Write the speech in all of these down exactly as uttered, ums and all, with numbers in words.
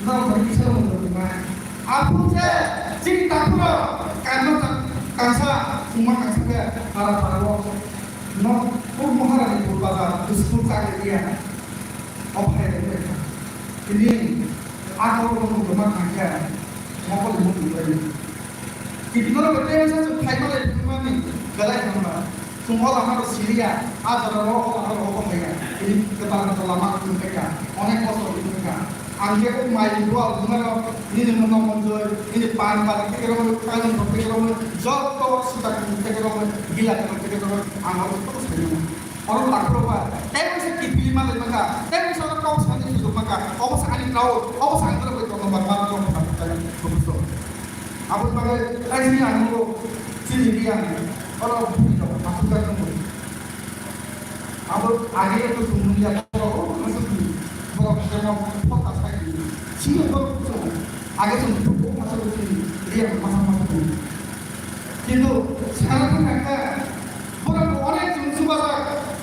Nang tadi bisa menurut mana? Aku se, cini takuro, karena tak, kasa, cuma kasa ke, para para lo, no, pun mahara di pun bazar, tu sepuluh kali dia, oh hai, ini, aku mau rumah tangga, mau rumah tangga. Kiti norok tei wngsa chwng phaima lai phunukmani belai hamya. Chwng o lama rok siliya, a jora o, o lama rok o haiya. Tini kwtal kwtal lama tongphai kha, onek bosor tongphai kha. Ang khe o mai ni bual buma rok, nini mono monjoi, nini pan bari theke rok, kailung rok theke rok, joto sita theke rok, gila theke rok, ang oro joto sai mano. Oro takhuk rok ba, tei wngsa kiphilwi manlai mankha, tei wngsa oro kok sani sujuk mankha, obo se ani proud, obo se ang norok bai tongma ba, ma tongma ba, tei bubuso. Aboni bagwi, ai sini ang nugo, chini riya, oro bui rok, takhuk rok nugo. Abo age to sumung ya, oro, oro, oro, borok semo, phota sai, sini borok semo, age sumung, phota sai, sini riya, masa, masa, sini. Kintu sana thangkha, borok bo onek chwng chubajak.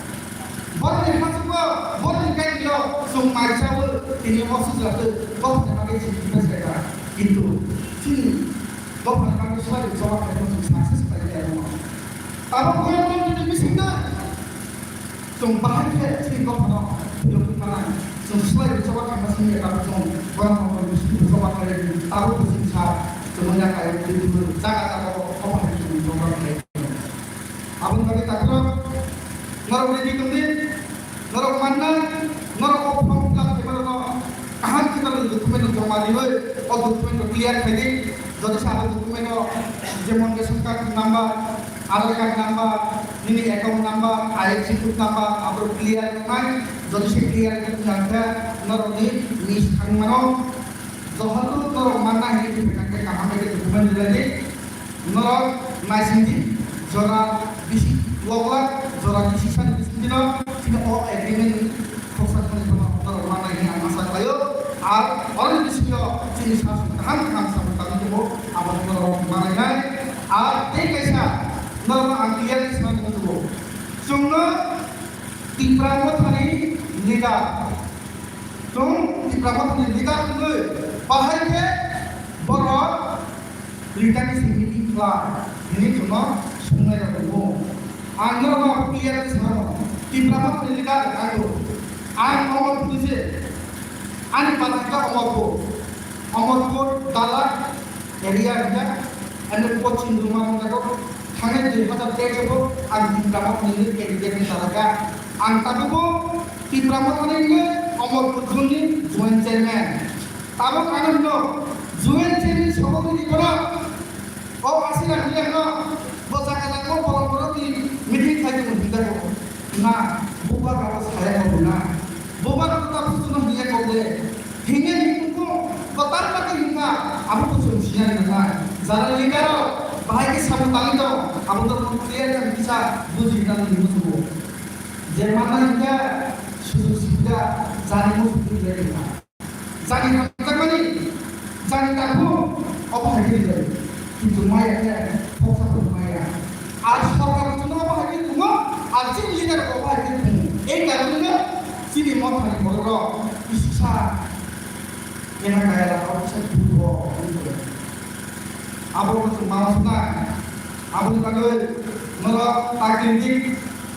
Borokni hachukgo, borokni kainwino chwng mai chawi tini o sujak twi dophani bagwi chwng kisa kha. Kintu chini dophani bagwi swlaiwi choba khaima chwng success khlai khe abo. Tabuk borok tongtwtwi bisingtwi. Chwng bahai khe chini dophano philokwi manai. Chwng swlaiwi choba khaima simi eba chwng borok rok bising choba khlai abo bising sa chwng ya kai twi twi jaga jaga o omo hai chwng program khlai. Aboni bagwi takhuk norok ready tongdi, norok mannai, norok o form fill up khaima rokno kaham khe norok document rok joma riwi o document rok clear khaidi. Jodi sa abo document o jemon ration card number, Aadhaar card number, nini account number, I F S C code number, abo clear wngnai. Jodi se clear wngkha, norokni miss thangmano, johoto norok manna hinwi tongkha khe kaham khe document rwdi. Norok naisingdi, jora bisi, wak lak jora bisi sani bisingtwino chini o agreement khoroksa thani phano norok manai hinwi ang asa khlaio. Ar oroni bisingo chini sasong kaham kaham samung tangwi tongo, abo norok manainai. Ar tei kaisa norokno ang clear khe sanani muchungo, chwngno Tipra Mothani leader, chwng Tipra Mothani leader wngwi bahai khe borok Britanni simi meeting khlai, hwnwi chwngno swngnai rok tongo. Ang norokno abo clear khe sanano, Tipra Mothani leader ang bo. Ang Omorpur se, ani pathak khe Omorpur, Omorpur, Dalak area hwnjak, ani Pochim Burma hwnjago, thangnai dui hazar teis o bo ang Tipra Mothani candidate ni talaka. Ang tabukbo Tipra Mothani wngwi Omorpur zone ni joint chairman. Tabuk ano hino, joint chairman ni sobo ni borok. O asina hwnwi ano bo jaga jaga o bolong borok ni meeting khai tongmani hwnwi jago. Na, bubar abo saya ko na. Bubar ko ta busu no hwnwi jago de. Hwnwi hwnwi ko kotar ma ke hwnka, abo ko sum siya na na. Jara leader o, bahai ke sabu tali do, abo to ko clear kan bisa buji na ni musu. Je mana hwnka, susu sida, jani musu hwnwi jago na. Jani hamjakmani, jani takhu, obo hai khe rijak. Kintu maya khe, khoksa khe maya. Ar sorkar chwngno obo hai khe thwngno, ar chini leader obo hai khe thwng. Ei karon no chini Mothani borok rok kisa ena kaya rok kisa dukho. Abo no chwng ma swnai. Aboni bagwi norok taktik dik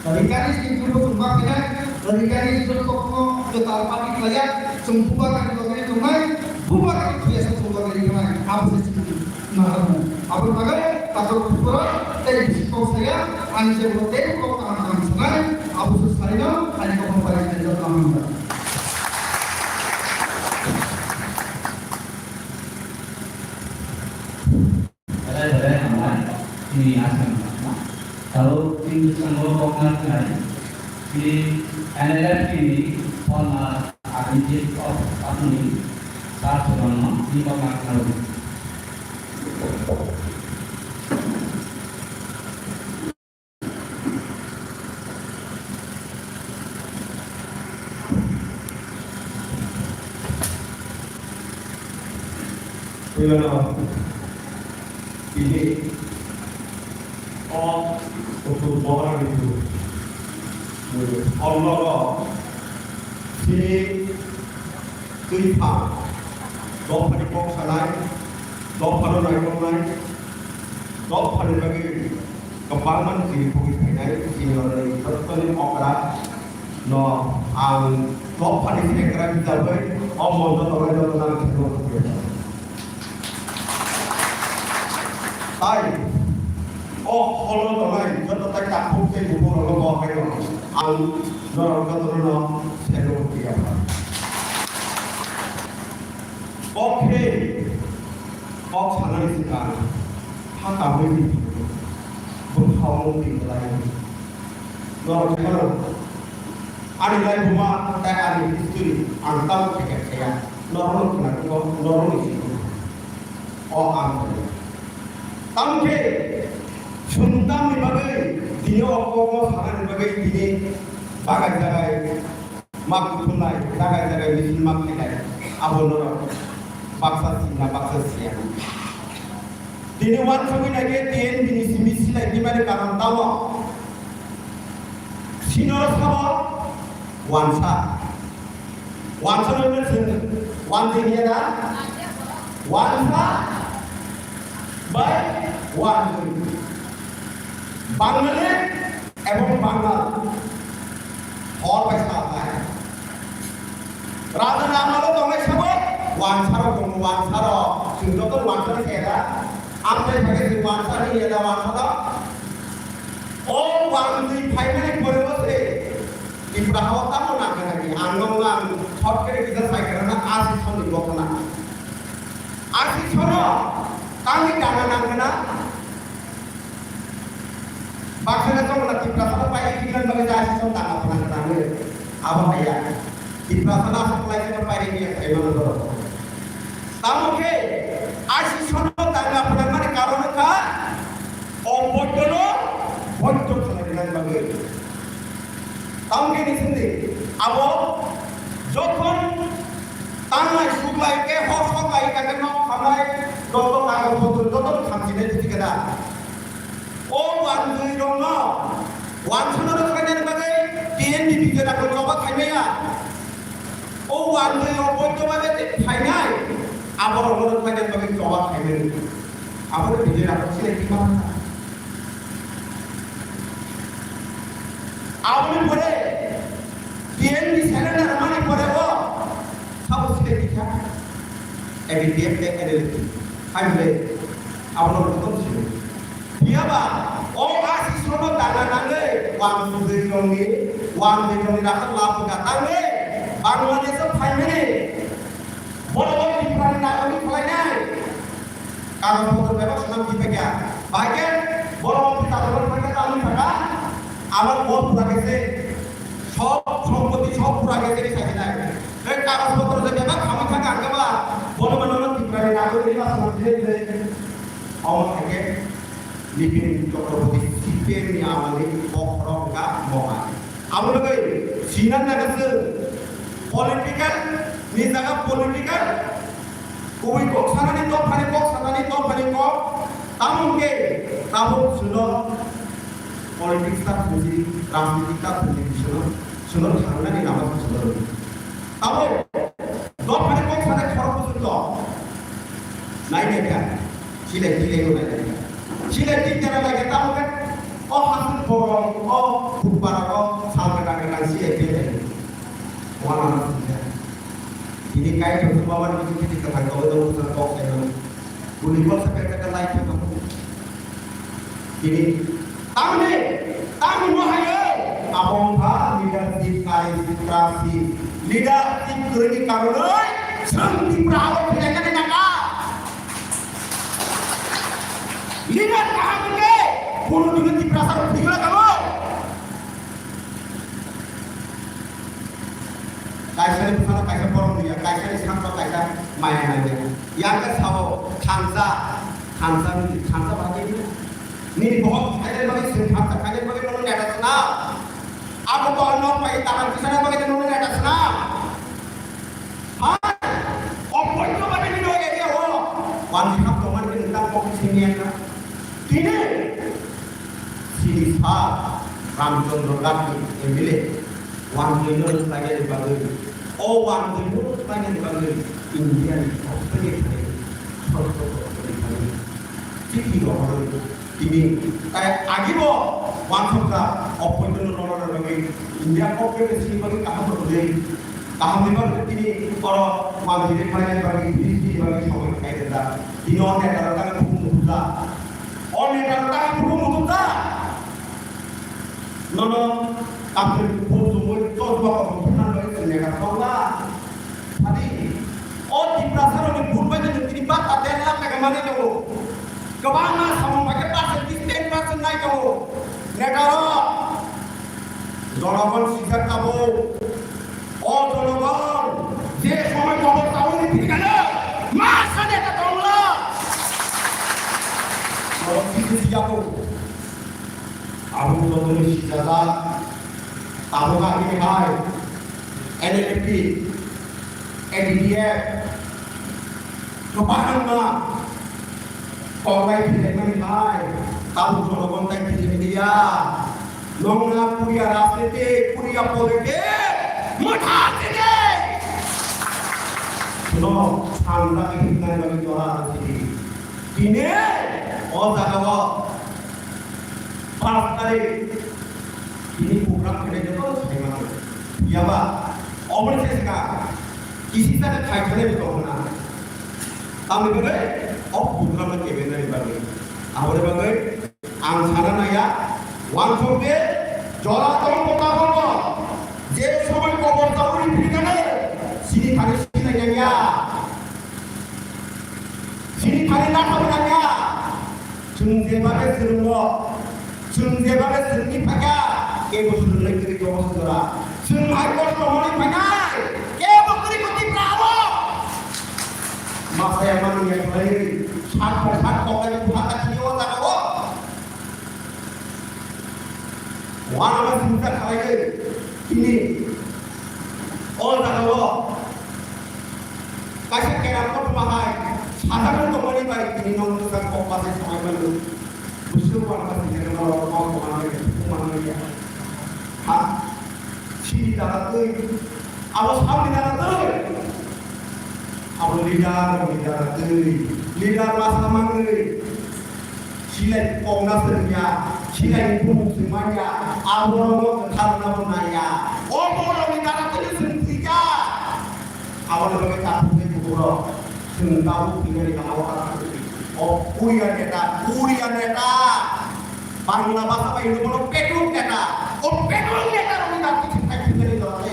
Rikani sini purbo chwng ma khainai, rikani sini kokno kwtal party khlaiya, chwng bubagrani loge tongnai, bubagrani thwiya se chwng loge tongnai, abo se chini naharmung. Aboni bagwi takhuk bukhuk rok tei bisi kok saya, ani se bo tei kok kaham kaham sanai, abo se sarino ani kokno pai sai jotna hamjak. Belai belai hambai, chini aswk no. Tabuk chini bwskango kokna khnai, chini N L F T ni former R D G of Patni, Sir Subrahma, chini kokna khnai. Puilano tini o kutung bogra ni tu o logo chini twi pha Dophani kok sanai, dophano naikoknai, dophani bagwi kwbangma chini thugwi phainai, chini oroni jottoni okra no ang dophani sekra hisabai o monjo tongnai jotono ang kheno. Tai o holo tongnai joto tai takhuk tei buphurokno bo haino ang norok jotono no sendo huya. Kok khe, kok sanani swkang, ha kamui di, bwkha omo twi kwlai. Norok khe mano, ani laibuma tei ani history ang tamo khe khe khaya, norokno khna rwgo, norokni simi. O ang khe. Tamo khe, chwng tamni bagwi, tini o kokno sanani bagwi tini bagai jagai. Ma kuthumnai, jagai jagai misil ma khainai, abo norok baksa sina, baksa siya. Tini wansugwi naikhe T N B ni simi silai dimani karon tamo. Sino sabo wansa. Wansa no no sini, wansa hiya na? Wansa bai wansa. Bangladesh Ebong Bangal hor bai sa bai. Raja Ramalo tongnai sabo wansaro tongo, wansaro. Chwng joto wansaro khe da. Amtai phage chwng wansaro ni eda wansaro. O wangtwi phaimani pore bo se Tripura hao tamo nangkha nangkha. Ang nong ang short khe kisa sai khe na asi soni bokna. Asi sono tangni dana nangkha na. Baksa na chong na Tiprasa no pai kiklan bagwi ja asi son tanga phanang tangwi. Abo haya. Tiprasa na sok lai sino pai ri ya sai mano do. Tamo khe asi sono tanga phanang mani karon kha. Om boito no boito khalai nang bagwi. Tamo khe ni sindi. Abo jokhon tanglai suklai khe hor sok lai kha khe nok khamlai joto kagoj potro joto khamchinai twi khe da. O wanjwi rokno wansano rwkhainani bagwi T N B B J dakhal choba khaimaya. O wanjwi rok poito bagwi tei phainai aborokno rwkhainani bagwi choba khaimani. Aboni B J dakhal silai twi ma thangkha. Aboni pore T N B surrender mani pore o sabo silai twi kha. A B P F tei N L F T. Hai hwnwi abono rwkhato sini. Phiyaba o asi sono dana nangwi wangtwi rongni, wangtwi rongni rakha labu gatangwi Bangladesh o phaimani. Bono bo Tripura ni nagani khlainai. Kagoj potro bebak swnam kiphai kha. Bahai khe bono bo Tripura ni nagani khlainai. Amar bo pura khe se sob sompoti sob pura khe se sai nai. Tei kagoj potro je bebak khamwi thangkha hwnkhe ba bono mano no Tripura ni nagani ma swnam kiphai khe. Omo hai khe Nipin Chakraborty C P M ni amani bokhorok wngkha Mohan. Abo bagwi sinan naga se political ni jaga political, kubui kok sanani tongphani kok sanani tongphani kok, tamo hwnkhe tabuk chwngno politics ta thwngsi, rajniti ta thwngsi, chwngno, chwngno thangnani lama se chwngno rwdi. Tabuk dophani kok sanai khorok bwswk tong. Nai nai kha. Silai twi lai nai nai kha. Silai twi tera lai kha tamo khe. O hasuk borok, o bupara, o sal kwtal kwtal silai twi lai. Wana na sija. Tini kai thang thang babar ni twi kwtal kok sai nang. Buni kok sa kwtal kwtal lai thang thang. Tini, tamni, tamni mo hayo, abo wngkha leadership crisis, leadership kwrwini karonwi chwng Tripura o phelainani nangkha. Leader kaham hwnkhe, bono tini Tiprasa rok thwigwla kamo. Kaisani bwsano kaisa borok nungya, kaisani sakno kaisa maya nangya. Yang khe sao, thansa, thansa, thansa bahai khe nini bohok khainani bagwi, chwng thansa khainani bagwi nono neta swnam. Abo bohok nok pai tahan tisana bagwi nono neta swnam. Ha? O poito bagwi nini o area o. Wani hap tongmani khe nwng tak kok sini yang kha. Tini sini sa Ramchandra Gandhi M L A. Wangtwino rwkhlainani bagwi, o wangtwino rwkhlainani bagwi, India ni kok tei thani, sotto kok tei thani, chiki rohorwi tini, tai agibo wansukjak, o poito no rohorna bagwi India kok tei sini bagwi kaham rwgwi, kaham ni bagwi tini oro wal direct manya bagwi, tini sini bagwi somoi khai rwjak. Tini o neta rok tang bukhuk muthupjak. O neta rok tang bukhuk muthupjak. Nono kapri bukhuk chumui chosma kosom phunang bai chwngya ka tongla. Sadi, o Tiprasa rokni vote bai nwng tini bakta der lakh taka manwi tongo. Kwbangma samung bai khe percentage ten percent nai tongo. Neta rok, jonogon sijak tabuk. O jonogon, je somoi kobor tabuk ni phirkano, ma sa neta tongla. Norok sijak tabuk. Abo jotono sijajak, tabuk aboni hai N L F T, A D D F, kwbangma kok bai philaimani hai, tabuk jonogon tai philai liya. Nongna puria rajniti, puria politics, motha sidi. Suno, sangna ikhiknai bagi jora sidi. Tini, o jaga o, Paanch tarik, tini program khainai joto sai mano. Yaba, oboni se sika, kisi sa khai khainai joto na. Tamni bagwi, o program no kebe nani bagwi. Aboni bagwi, ang sana naya, wansuk de, jora tong kota bobo, je somoi kobor tabuk ni phirkano, sini thani sini nanya. Sini thani na thani nanya. Chwng jeba khe swrwngo, chwng jeba khe swrwngni phaikha, kebo swrwngnai kwrwi tongo swngjora. Chwng hai kosto hwnwi phainai, kebo kwrwi kwtwi brao. Masaya mani ya khlaiwi, sak kok sak kok lai butha ka thini o jaga o. Wana ma singsa khlaiwi, tini o jaga o. Kaisa keram kothoma hai, sajakno tongmani bai tini nong bwsang kok bachai samai mano. Bwswk uanama singsa khe norok kok tongmani bai, tongmani bai. Ha? Sini dara twi, abo samni dara twi. Abo leader, leader twi, leader ma samani. Silai kokna swrwngya, silai bumung swngmanya, aborokno kwtharna bo naiya. O borokni dara tini chwng thwikha. Aboni bagwi takhuk tei bukhuk rok chwng tabuk thwinani lama o kha. O Korea neta, Korea neta, Bangla bhasha bai hino bono petrol neta. O petrol neta rokni dara tini chwng thwinani lama o kha.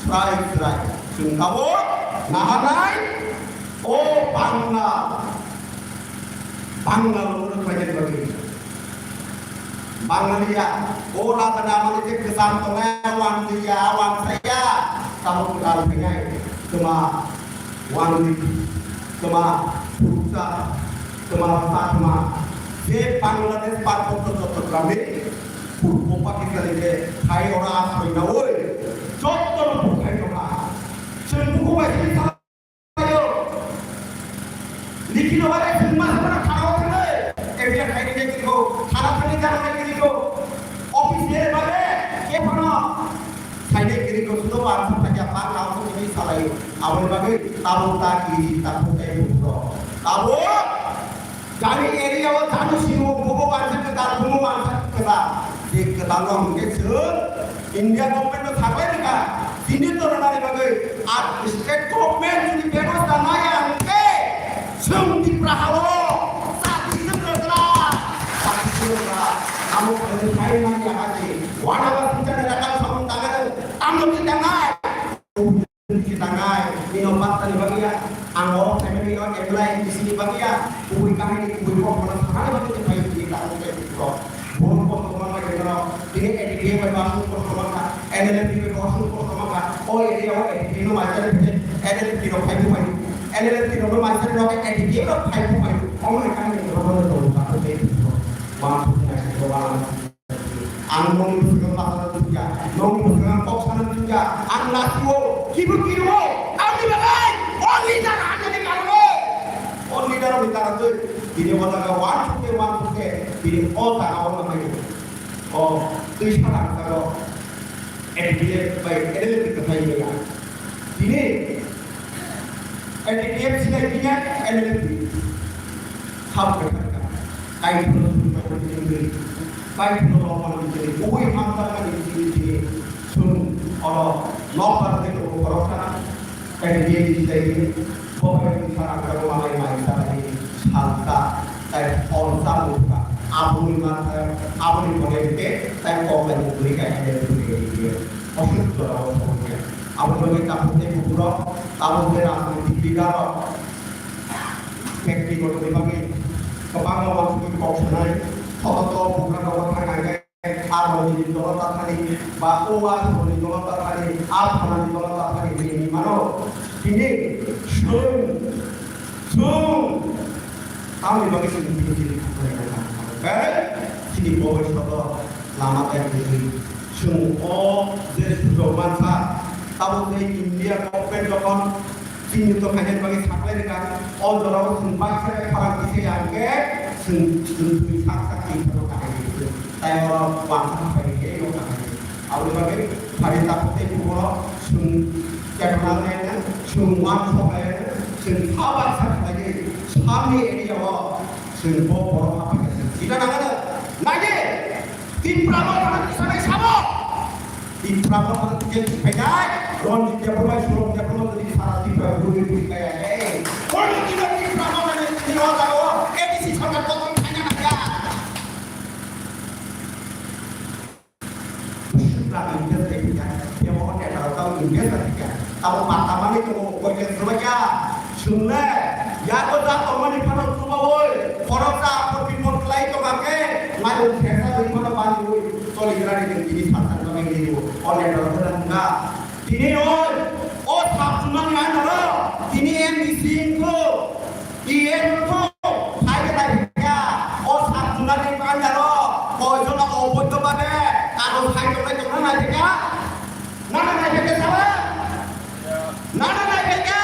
Chwrai chwrai chwng tabuk naharnai. O Bangla, Bangla rok no khlai jak bagwi. Bangla ni ya, o raja ni amani je kwcham tongnai, wan twi ya, wan sa ya, tamo kwtal khainai, twma, wan twi, twma, phuruksa, twma, sa twma, je Bangladesh, Parboto Chottogram ni, Purbo Pakistan ni je, thai ora asroi naui, jotto no bukhai tongkha. Chwng bukhuk bai sini sa Likhi no bare chwng ma sama thara o thangwi, area khaini nai kiri ko, thara thani jana nai kiri ko, office ni bare ke phano khaini kiri ko, sudo ba sa thakya pa ka ko ni salai, aboni bagwi tabuk ta kiri ta ko kai ko. Tabuk jani area o jani simo bobo bansa kwtal, bobo bansa kwtal, je kwtal no hwnkhe chwng India government no sabai rwkha, tini tornani bagwi ar state government jodi bebosta naya hwnkhe chwng Tipra hao chati chwng rwkha, chati chwng rwkha. Amo khaini sai nang ya haji, wana ba sincha na rakam samung tangan, tamo ti tangai. Tangai, nino basta ni bagwi ya, ang oro phaimani o M L A M D C ni bagwi ya, kubui kahini, kubui kok mana sakani bagwi tei phai tini ta tei tei kok. Boro kok kok mana kena, tini A D P A bai ba sung kok kok mana, N L F T bai ba sung kok kok mana, o area o A D P A no mai tei tei, N L F T no phai bu mai, N L F T no mai tei no A D P A no phai bu mai, o mana kahini no no no ta tei tei kok. Ba sung na ko ba. Ang nongni bwskango bachana thukya, nongni bwskango kok sana thukya, ang nasio, kibu kiruo, ang ni bagai, o leader ang ni karongo, o leader ni karongo, bini o jaga wansukte wansukte, bini o jaga o nangmani, o twi sana jaga o, N D A bai N L F ni kwthai ya, bini N D P F C nai kiya N L F T. Sab khe kha. Kai phuno summa ni jingri. Kai phuno loma ni jingri. Ui hamsa ni jingri. Sum oro lok bar de ko korok kha. Kai biye ni sai ni. Bo kai ni sara ka ko malai mai sara ni. Salta. Tai hor sa mukha. Abuni ma abuni bole ke tai ko kai ni kai ni. Oshuk jora oshuk. Abo bagwi tabuk tei bukurok, tabuk tei rajnitik leaderrok, ব্যক্তিগত ni bagwi kwbangma uansugwi kok sanai, joto bukrok rok thang nai, a roni ni dolo ta thani, ba o a roni dolo ta thani, a thana ni dolo ta thani, bini mano, bini swrwng, swrwng, tamni bagwi chini bini chini khaklai nai, chini boboi soto lama tai bwtwi. Chwng o je sujok mansa, tabuk je India government jokhon chini to khaina bagwi saklai rwkha, o jorao chwng baksa khe pharang kisa ya hwnkhe chwng, chwng twi sak sak twi phano kahai khe tai oro uansukha pai khe o kahai khe. Aboni bagwi phari takhuk tei bukhoro chwng chetona laina, chwng uansuk laina, chwng sa baksa khlaiwi samni area o chwng bo borok hapai khe chwng sida nangano. Nai di! Tipra Motha no tisanai sabo. Tipra Motha no tisanai sabo. Ronjit Debbarma, Suraj Debbarma no tini sara Tipra guri guri kaya. Hey, kono tini Tipra Motha no tini o jaga o A D C sarkar kotor thangya nangya. Sukra invest kaya. Demo ko neta rok invest kaya. Abo mata mani ko ko ke subaja. Chwngle, yago da tongmani phano chubaui, khoroksa aphor bipor khlai tongma khe, mairum khersa ring phano baniui, choligrani ring tini salsa tongmani ringo, o letter o thwna wngkha. Tini oi, o sap chumani anaro, tini M D C wngkho, E M wngkho, phai khe nai phikha, o sap chumani anaro, koijono oboidho bhabe, kagoj khai tongnai tongna nai phikha, nana nai phikha sabo? Nana nai phikha?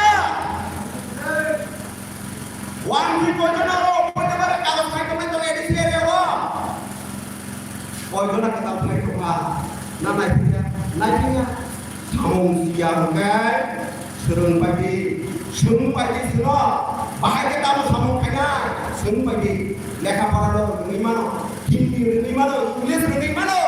Wang twi koijono aro, koijono aro kagoj khai tongnai tongo A D C area o. Koijono kagoj khai tongkha. Na nai phiya, nai phiya. Samung siya hwnkhe swrwng pai di, swrwng pai di swrwng. Bahai khe tamo samung khainai, swrwng pai di. Lekha pora no rwngwi mano, Hindi rwngwi mano, English rwngwi mano.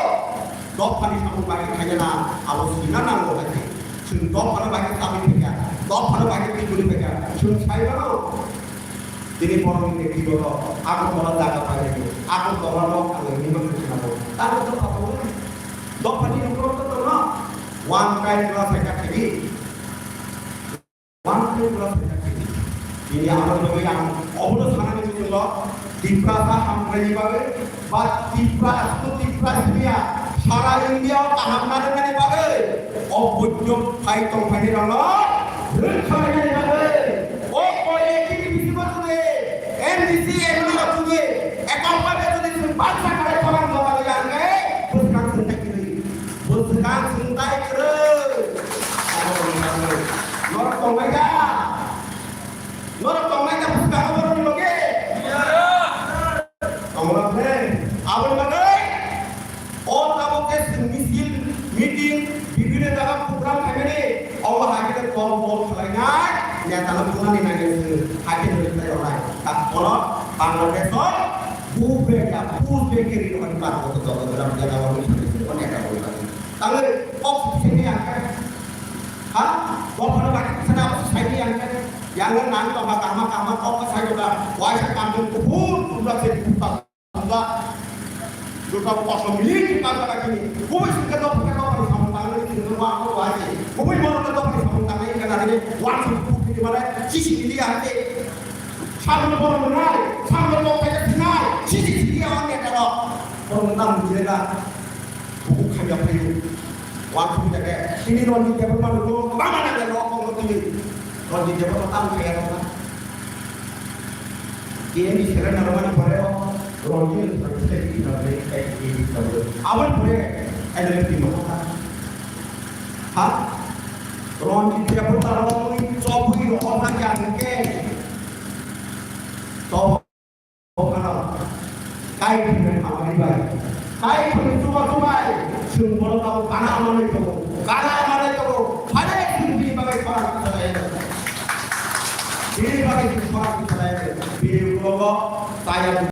Dophani samung bahai khaina na, abo sina nango hai. Chwng dophano bahai khe tabwi phaikha, dophano bahai khe tibuli phaikha, chwng sai mano. Tini borokni netrito rok Agartala jaga pailaiwi, Agartala nok thangwi hinwi mangkha khwnabo. Tamo dopha tongo? Dophani nokhorok to tongo? One time class hai kha khebi. One time class hai kha khebi. Tini abo bagwi ang obono sanani muchungo Tiprasa hamkraini bagwi ba Tipra, aswk Tipra simiya sara India o kaham narwknani bagwi o buddho phai tongphaini rokno rwkha rwnani bagwi o koyekni bisingo chwngwi M D C M L A rok chwngwi ekam bai bai chwngwi chwng baksa khlai khorang jora ya hwnkhe bwskang chwng tai kwrwi, bwskang chwng tai kwrwi. Norok tongbai da? Norok tongnai da bwskango borokni loge? Tongrok de. Aboni bagwi o tabuk je chwng misil, meeting, bibhinno jaga program khaimani, omo hai khe kol bol khlainai, netano bunani nangya chwng hai khe nwi khlai rwnai. Ta bono Bangladesh o bubre ya, bubre khe ri rwmani par joto joto gram jagao neta bol khlai. Tangwi kok sini ang khe. Ha? Dophano bahai kisa na abo sai di ang khe. Yang nang tongkha kahma kahma kok sai da. Waisa kamjwng kuphur kuphur se kuphur ta. Kuphur. Duka kosom ni kita kini. Kuphur sing ke dophano dophano samung tangani sing ke wa ko waisi. Kuphur mono ke dophano samung tangani kana ni. Wan sing kuphur kini mana sisi kini ya hati. Samung mono nai, samung mono kaya sinai. Sisi sisi ya wan ya kalau. Mono tang jega. Buku khaya phayo. Wansuk jaga, sini Ranjit Debbarma nugo, mama nang le rok kong tini. Ranjit Debbarma tam khaya rok na. K M ni sera narwani pore o, Ranjit ni sera sera ki na le, kai ki ni sera. Aboni pore, N L F ni no kota. Ha? Ranjit Debbarma rok ni chobui rok na ya ke. To Kai phunai hamari bai. Kai phunai chuba chubai. Chwng bono tamo kana manai tongo. Kana manai tongo. Phane chwng bini bagwi khorang kisa jaya. Bini bagwi chwng khorang kisa nai, bini ulo bo taya